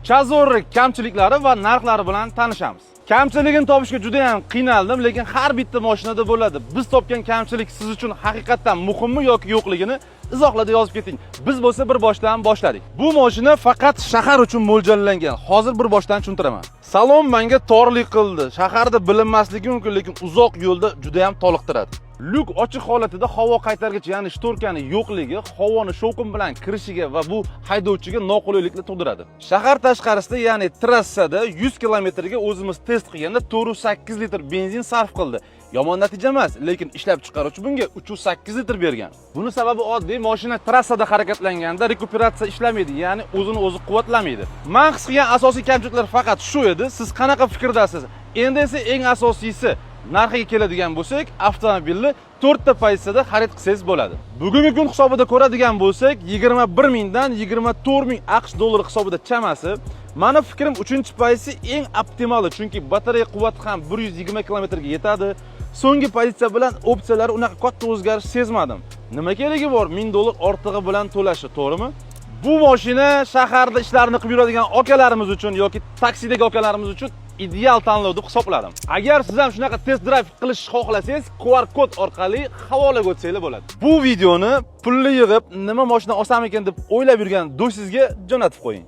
Chazorri kamchiliklari va narxlari bilan tanishamiz. Kamchiligini topishga juda ham qiynaldim, lekin har bitta mashinada bo'ladi. Biz topgan kamchilik siz uchun haqiqatdan muhimmi yoki yo'qligini izohlarda yozib keting. Biz bo'lsa bir boshdan boshladik. Bu mashina faqat shahar uchun mo'ljallangan. Hozir bir boshdan tushuntiraman. Salon menga torlik qildi. Shaharda bilinmasligi mumkin, lekin uzoq yo'lda juda ham toliqtiradi. Lyuk ochiq holatida havo qaytargich, ya'ni шторка ni yo'qligi havoni shovqin bilan kirishiga va bu haydovchiga noqulayliklar tug'diradi. Shahar tashqarisida, ya'ni trassada 100 kilometrga o'zimiz test qilganda 4,8 litr benzin sarf qildi. Yomon natija emas, lekin ishlab chiqaruvchi bunga 3,8 litr bergan. Buni sababi oddiy: mashina trassada harakatlanganda rekuperatsiya ishlamaydi, ya'ni o'zini o'zi quvvatlamaydi. Man his qilgan asosiy kamchiliklar faqat shu edi. Siz qanaqa fikrdasiz? Endi esa eng asosiysi, narxiga keladigan bo'lsak, avtomobilni to'rtta pozitsiyada xarid qilsangiz bo'ladi. Bugungi kun hisobida ko'radigan bo'lsak, 21 mingdan 24 ming AQSh dollari hisobida chamasi. Mani fikrim, uchinchi pozitsiya eng optimali, chunki batareya quvvati ham 120 kilometrga yetadi. So'nggi pozitsiya bilan opsiyalari unaqa katta o'zgarish sezmadim. Nima keragi bor 1000 dollar ortig'i bilan to'lashi, to'g'rimi? Bu mashina shaharda ishlarini qilib yuradigan akalarimiz uchun yoki taksidagi akalarimiz uchun ideal tanlov deb hisobladim. Agar siz ham shunaqa test drive qilishni xohlasangiz, QR kod orqali havolaga o'tsanglar bo'ladi. Bu videoni pulni yig'ib, nima mashina olsam ekan deb o'ylab yurgan do'stingizga jo'natib qo'ying.